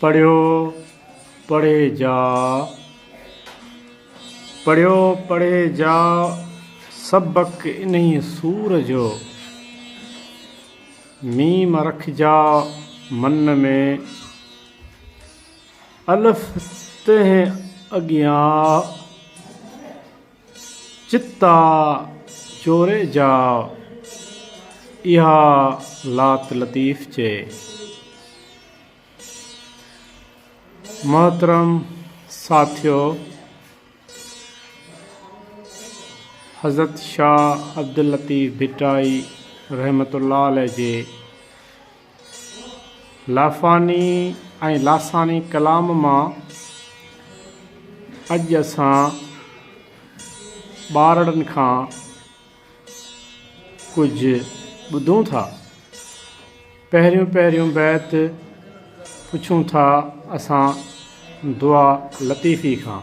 پڙهيو پڙهي جا پڙهيو پڙهي جا سبق انهيء سور جو ميم رکجا من ۾، الف تنهن اڳيان، چتا چوري جا، اها لات لطيف چئي. محترم ساٿيو! حضرت شاهه عبداللطيف ڀٽائي رحمة الله عليه جي لافاني ۽ لاثاني ڪلام مان اڄ اسان ٻارڙن کان ڪجهه ٻڌون ٿا. پهريون پهريون بيت پڇون ٿا اسان دعا لطيفي کان.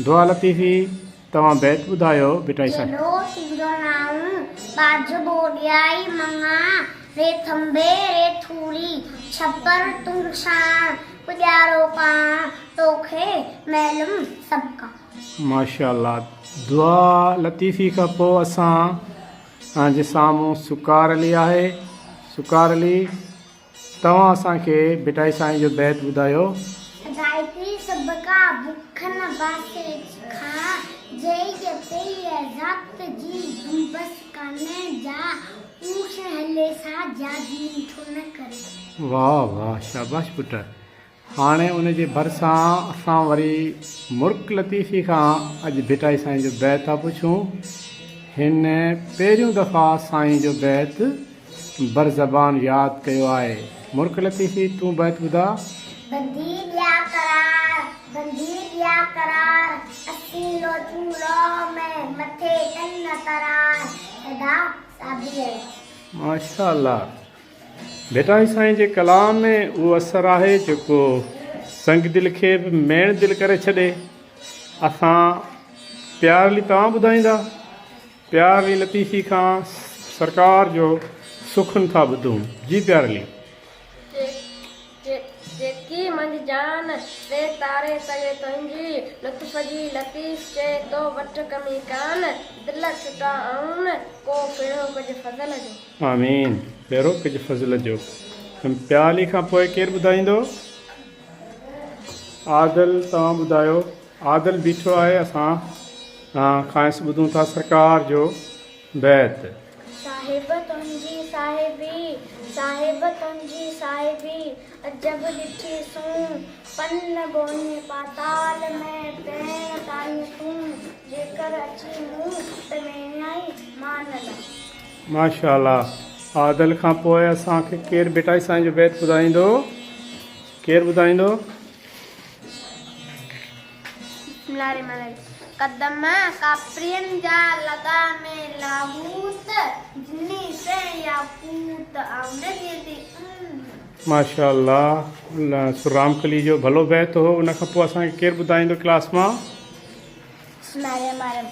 دعا لطيفي توهان بيت ٻڌايو ڀٽائي سائين. جيڏو تنهنجو نانء، ٻاجهه ٻوڏيائي مڱان، ري ٿنڀي ري ٿوري، ڇپر تون ڇانء، پڄارو ڪاڻ، توکي معلوم سڀڪا. ماشاءالله دعا لطيفي کان پوء اسان جي سامهون سڪار علي آهي سڪار علي توهان اسان کي ڀٽائي سائين جو بيت ٻڌايو. ادائتي سڀڪا بک نه باسي کان، جيئي پيئي ذات جي دنبس ڪانه جا، اونس هلي سا جا دين ٿو نه ڪري. واھ واھ شاباش پٽ هاڻي ان جي ڀرسان اسان وري مرڪ لطيفي کان اڄ ڀٽائي سائين جو بيت ٿا پڇون. هن پهريون دفعا سائين جو بيت برزبان ياد ڪيو آهي. مرڪ لطيفي تون بيت ٻڌاء. ٻڌي ڏيا قرار، ٻڌي ڏيا قرار، اسين لوچون لوهه ۾، مٿي تن ترار، سدا صابر. ماشاء الله ڀٽائي سائين جي ڪلام ۾ اهو اثر آهي جيڪو سنگ دل کي به ميڻ دل ڪري ڇڏي. اسان پيار علي توهان ٻڌائيندا؟ پيار علي لطيفي کان سرڪار جو سخن ٿا ٻڌون. جي پيار علي. جيڪي منجھ جان، سي تاري سگھي تنهنجي، لطف جي لطيف چئي، تو وٽ ڪمي ڪان، دل ڇٽا آئون، ڪو ڦيرو ڪج فضل جو. آمين ڦيرو ڪج فضل جو. پيالي کان پوء ڪير ٻڌائيندو؟ عادل توهان ٻڌايو. عادل بيٺو آهي اسان کانئس ٻڌون ٿا سرڪار جو بيت. صاحب تنهنجي صاحبي، صاحب تنهنجي صاحبي، عجب ڏٺي سون، پن بوني پاتال ۾، پيڻ تائين تون، جيڪر اچي مون ته ميڻيائي مان لا. ماشاء الله عادل کان پوء اسان کي ڪير ڀٽائي سائين جو بيت ٻڌائيندو ڪير ٻڌائيندو. بسم الله الرحمٰن الرحيم قدم ڪاپرين جا لڳا ۾ لاهوت جني سين ياقوت آئون نه جيئندي ان. ماشاء الله سر رامڪلي جو ڀلو بيت هو ان کان پوء اسان کي ڪير ٻڌائيندو ڪلاس مان. بسم الله الرحمٰن الرحيم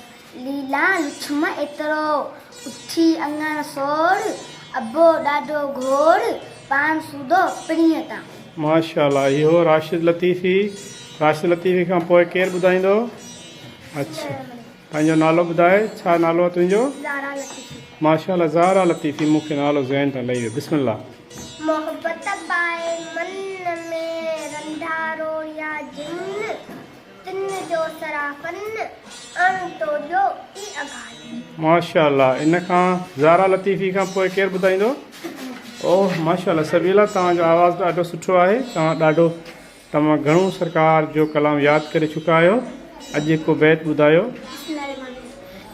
ليلان لڇم ايترو، اٿي اڱڻ سوڙ، ابو ڏاڍو گهوڙ، پاڻ سودو پرينء تان. ماشاء الله هي هو راشد لطيفي راشد لطيفي کان پوء ڪير ٻڌائيندو اڇا پنهنجو نالو ٻڌاء ڇا نالو آهي تنهنجو زارا لطيفي. ماشاء الله زارا لطيفي مون کي نالو ذهن تان لهي ويو بسم الله. محبت پائي من ۾ رنڌارو يا جن. تن جو سرافن اڻ توڏيو ئي اگهايو. ماشاء الله ان کان زارا لطيفي کان پوء ڪير ٻڌائيندو؟ اوه ماشاء الله سبيلا توهان جو آواز ڏاڍو سٺو آهي توهان ڏاڍو تمام گهڻو سرڪار جو ڪلام ياد ڪري چڪا آهيو اڄ هڪ بيت ٻڌايو.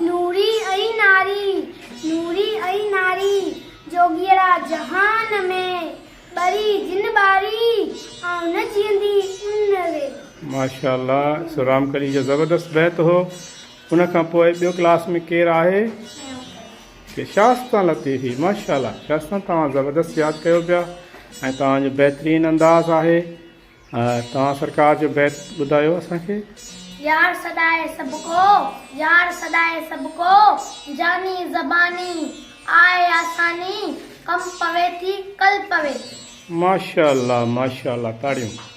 نوري ۽ ناري نوري ۽ ناري جوڳيئڙا جهان ۾. ٻري جن ٻاري، آئون نه جيئندي ان ري. ماشاء الله سر رامڪلي جو زبردست بيت هو ان کان پوء ٻيو ڪلاس ۾ ڪير آهي ڪي شاستان لطيفي ماشاء الله شاستان توهان زبردست ياد ڪيو پيا ۽ توهان جو بهترين انداز آهي توهان سرڪار جو بيت ٻڌايو اسان کي. يار سڏائي سڀ ڪو، يار سڏائي سڀ ڪو، جاني زباني، آء آساني، ڪم پوي ٿي ڪل پوي. ماشاء الله ماشاء الله تاڙيون.